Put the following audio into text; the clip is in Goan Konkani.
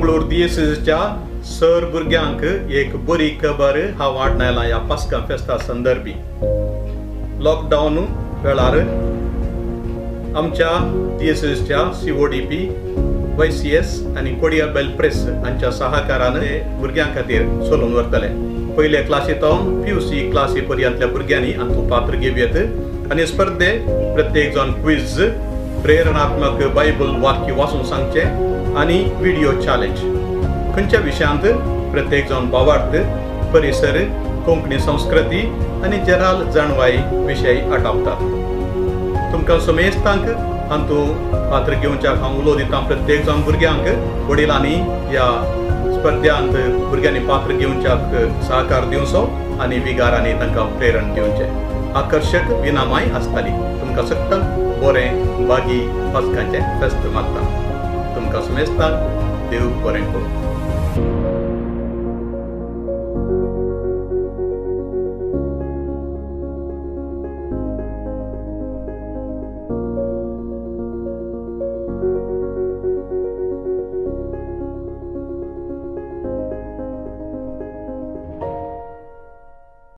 मंगळूर दियेसेच्या सर भुरग्यांक एक बरी खबर हांव वाडनायला ह्या पास्कां फेस्ता संदर्भी. लॉकडावन वेळार आमच्या दियेसेच्या CODP, YCS आनी कोडियाबेल प्रेस हांच्या सहकारान भुरग्यां खातीर चलोवन व्हरतले. पयले क्लासींतल्यान PUC क्लासी पर्यंतल्या भुरग्यांनी हातूंत पात्र घेवयेत आनी स्पर्धे प्रत्येक जाण क्विज, प्रेरणात्मक बायबल वाक्य वाचून सांगचें आनी व्हिडिओ चॅलेंज. खंयच्या विशयांत प्रत्येक जाण भावार्थ, परिसर, कोंकणी संस्कृती आनी जराल जाणवाय विशय आटापतात. तुमकां समेस्तांक हातूंत पात्र घेवच्याक हांव उलो दितां. प्रत्येक जाण भुरग्यांक वडिलांनी ह्या स्पर्ध्यांत भुरग्यांनी पात्र घेवच्याक सहकार दिवचो आनी विगारांनी तांकां प्रेरण दिवचें. आकर्शक इनामांय आसताली. तुमकां सगळ्यांक बरें बागी पास्कांचें फेस्त मागता. तुमकां समेस्तांक देव बरें करूं.